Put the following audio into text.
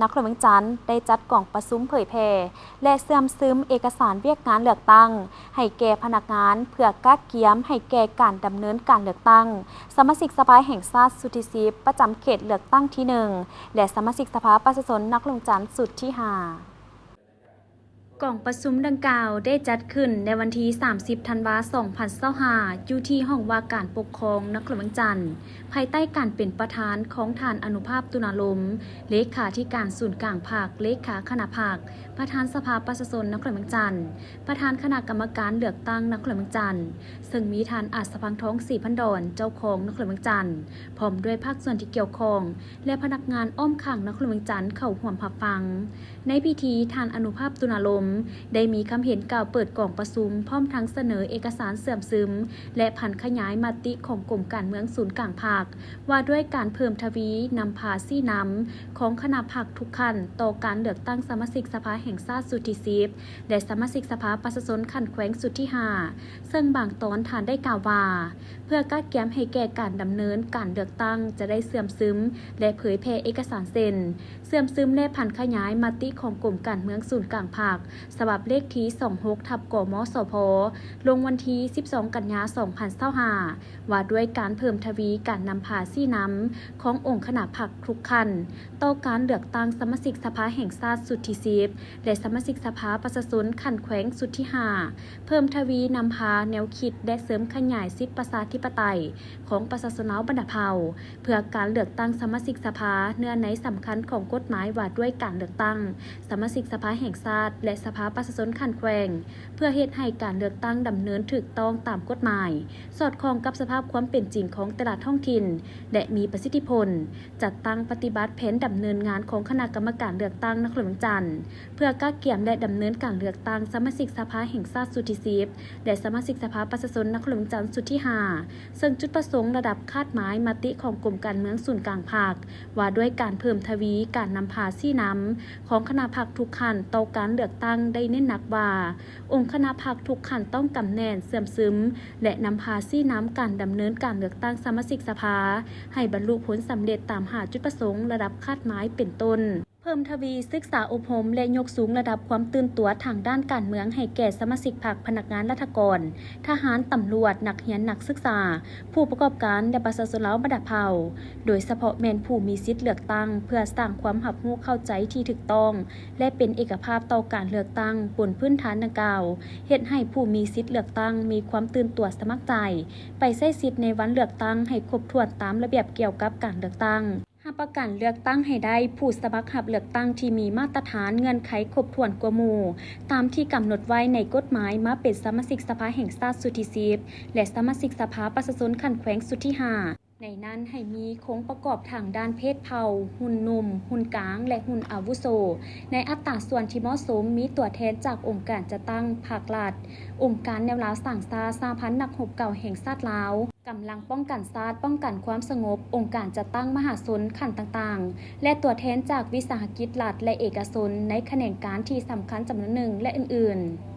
ນະຄອນຫຼວງວຽງຈັນ ໄດ້ຈັດກອງປະຊຸມເຜີຍແຜ່ ແລະ ເຊື່ອມຊຶມເອກະສານວຽກງານເລືອກຕັ້ງ ໃຫ້ແກ່ພະນັກງານ ເພື່ອກະກຽມໃຫ້ແກ່ການດຳເນີນການເລືອກຕັ້ງ ສະມາຊິກສະພາແຫ່ງຊາດຊຸດທີສິບ ປະຈຳເຂດເລືອກຕັ້ງທີໜຶ່ງ ແລະ ສະມາຊິກສະພາປະຊາຊົນນະຄອນຫຼວງວຽງຈັນຊຸດທີຫ້າ. ກອງປະຊຸມດັ່ງກ່າວໄດ້ຈັດຂຶ້ນໃນວັນທີສາມສິບ ທັນວາ ສອງພັນຊາວຫ້າ ຢູ່ທີ່ຫ້ອງວ່າການປົກຄອງນະຄອນຫຼວງວຽງຈັນ, ພາຍໃຕ້ການເປັນປະທານຂອງທ່ານ ອະນຸພາບ ຕຸນາລົມ ເລຂາທິການສູນກາງພັກ, ເລຂາຄະນະພັກ, ປະທານສະພາປະຊາຊົນນະຄອນຫຼວງວຽງຈັນ, ປະທານຄະນະກຳມະການເລືອກຕັ້ງນະຄອນຫຼວງວຽງຈັນ, ເຊິ່ງມີທ່ານ ອາດສະພັງທອງ ສີພັນດອນ ເຈົ້າຄອງນະຄອນຫຼວງວຽງຈັນ, ພ້ອມດ້ວຍພາກສ່ວນທີ່ກ່ຽວຂ້ອງ ແລະ ພະນັກງານອ້ອມຂ້າງນະຄອນຫຼວງວຽງຈັນເຂົ້າຮ່ວມຮັບຟັງ. ໃນພິທີ, ທ່ານ ອະນຸພາບ ຕຸນາລົມ ໄດ້ມີຄຳເຫັນກ່າວເປີດກອງປະຊຸມ, ພ້ອມທັງສະເໜີເອກະສານເຊື່ອມຊຶມ ແລະ ຜັນຂະຫຍາຍມະຕິຂອງກົມການເມືອງສູນກາງພັກ ວ່າດ້ວຍການເພີ່ມທະວີນຳພາຊີ້ນຳຂອງຄະນະພັກທຸກຂັ້ນຕໍ່ການເລືອກຕັ້ງສະມາຊິກສະພາແຫ່ງຊາດຊຸດທີສິບ ແລະ ສະມາຊິກສະພາປະຊາຊົນຂັ້ນແຂວງຊຸດທີຫ້າ ເຊິ່ງບາງຕອນທ່ານໄດ້ກ່າວວ່າ ເພື່ອກະກຽມໃຫ້ແກ່ການດຳເນີນການເລືອກຕັ້ງ ຈະໄດ້ເຊື່ອມຊຶມ ແລະ ເຜີຍແຜ່ເອກະສານເຊັ່ນ ເຊື່ອມຊຶມ ແລະ ຜັນຂະຫຍາຍມະຕິຂອງກົມການເມືອງສູນກາງພັກ ສະບັບເລກທີ ສອງຫົກ ທັບ ກມສພ ລົງວັນທີ ສິບສອງ ກັນຍາ ສອງພັນຊາວຫ້າ ວ່າດ້ວຍການເພີ່ມທະວີການນຳພາຊີ້ນຳຂອງອົງຄະນະພັກທຸກຂັ້ນ ຕໍ່ການເລືອກຕັ້ງສະມາຊິກສະພາແຫ່ງຊາດຊຸດທີສິບ ແລະ ສະມາຊິກສະພາປະຊາຊົນຂັ້ນແຂວງຊຸດທີຫ້າ ເພີ່ມທະວີນຳພາແນວຄິດ ແລະ ເສີມຂະຫຍາຍສິດປະຊາທິປະໄຕຂອງປະຊາຊົນລາວບັນດາເຜົ່າ ເພື່ອການເລືອກຕັ້ງສະມາຊິກສະພາ ເນື້ອໃນສຳຄັນຂອງກົດໝາຍວ່າດ້ວຍການເລືອກຕັ້ງສະມາຊິກສະພາແຫ່ງຊາດ ແລະ ສະພາປະຊາຊົນຂັ້ນແຂວງ ເພື່ອເຮັດໃຫ້ການເລືອກຕັ້ງດຳເນີນຖືກຕ້ອງຕາມກົດໝາຍ, ສອດຄ່ອງກັບສະພາບຄວາມເປັນຈິງຂອງແຕ່ລະທ້ອງຖິ່ນ ແລະ ມີປະສິດທິຜົນ. ຈັດຕັ້ງປະຕິບັດແຜນດຳເນີນງານຂອງຄະນະກຳມະການເລືອກຕັ້ງນະຄອນຫຼວງວຽງຈັນ ເພື່ອກະກຽມ ແລະ ດຳເນີນການເລືອກຕັ້ງສະມາຊິກສະພາແຫ່ງຊາດຊຸດທີສິບ ແລະ ສະມາຊິກສະພາປະຊາຊົນນະຄອນຫຼວງວຽງຈັນຊຸດທີຫ້າ ເຊິ່ງຈຸດປະສົງລະດັບຄາດໝາຍມະຕິຂອງກົມການເມືອງສູນກາງພັກ ວ່າດ້ວຍການເພີ່ມທະວີການນຳພາຊີ້ນຳຂອງຄະນະພັກທຸກຂັ້ນຕໍ່ການເລືອກຕັ້ງ ໄດ້ເນັ້ນໜັກວ່າ ອົງຄະນະພັກທຸກຂັ້ນຕ້ອງກຳແໜ້ນ, ເຊື່ອມຊຶມ ແລະ ນຳພາຊີ້ນຳການດຳເນີນການເລືອກຕັ້ງສະມາຊິກສະພາ ໃຫ້ບັນລຸຜົນສຳເລັດຕາມຫ້າຈຸດປະສົງລະດັບຄາດໝາຍເປັນຕົ້ນ. ເພີ່ມທະວີສຶກສາອົບຮົມ ແລະ ຍົກສູງລະດັບຄວາມຕື່ນຕົວທາງດ້ານການເມືອງໃຫ້ແກ່ສະມາຊິກພັກ, ພະນັກງານລັດຖະກອນ, ທະຫານ, ຕຳຫຼວດ, ນັກຮຽນ, ນັກສຶກສາ, ຜູ້ປະກອບການ ແລະ ປະຊາຊົນລາວບັນດາເຜົ່າ, ໂດຍສະເພາະແມ່ນຜູ້ມີສິດເລືອກຕັ້ງ, ເພື່ອສ້າງຄວາມຮັບຮູ້ເຂົ້າໃຈທີ່ຖືກຕ້ອງ ແລະ ເປັນເອກະພາບຕໍ່ການເລືອກຕັ້ງ. ບົນພື້ນຖານດັ່ງກ່າວ, ເຮັດໃຫ້ຜູ້ມີສິດເລືອກຕັ້ງມີຄວາມຕື່ນຕົວສະໝັກໃຈ ໄປໃຊ້ສິດໃນວັນເລືອກຕັ້ງໃຫ້ຄົບຖ້ວນຕາມລະບຽບກ່ຽວກັບການເລືອກຕັ້ງ. ຮັບປະກັນເລືອກຕັ້ງໃຫ້ໄດ້ ຜູ້ສະໝັກຮັບເລືອກຕັ້ງທີ່ມີມາດຕະຖານເງື່ອນໄຂຄົບຖ້ວນກວ່າໝູ່ ຕາມທີ່ກຳນົດໄວ້ໃນກົດໝາຍ ມາເປັນສະມາຊິກສະພາແຫ່ງຊາດຊຸດທີສິບ ແລະ ສະມາຊິກສະພາປະຊາຊົນຂັ້ນແຂວງຊຸດທີຫ້າ. ໃນນັ້ນໃຫ້ມີໂຄງປະກອບທາງດ້ານເພດເຜົ່າ, ຮຸ່ນໜຸ່ມ, ຮຸ່ນກາງ ແລະ ຮຸ່ນອາວຸໂສ ໃນອັດຕາສ່ວນທີ່ເໝາະສົມ, ມີຕົວແທນຈາກອົງການຈັດຕັ້ງພັກລັດ, ອົງການແນວລາວສ້າງຊາດ, ສະຫະພັນນັກຮົບເກົ່າແຫ່ງຊາດລາວ, ກຳລັງປ້ອງກັນຊາດ, ປ້ອງກັນຄວາມສະຫງົບ, ອົງການຈັດຕັ້ງມະຫາຊົນຂັ້ນຕ່າງໆ ແລະ ຕົວແທນຈາກວິສາຫະກິດລັດ ແລະ ເອກະຊົນໃນຂະແໜງການທີ່ສຳຄັນຈຳນວນໜຶ່ງ ແລະ ອື່ນໆ.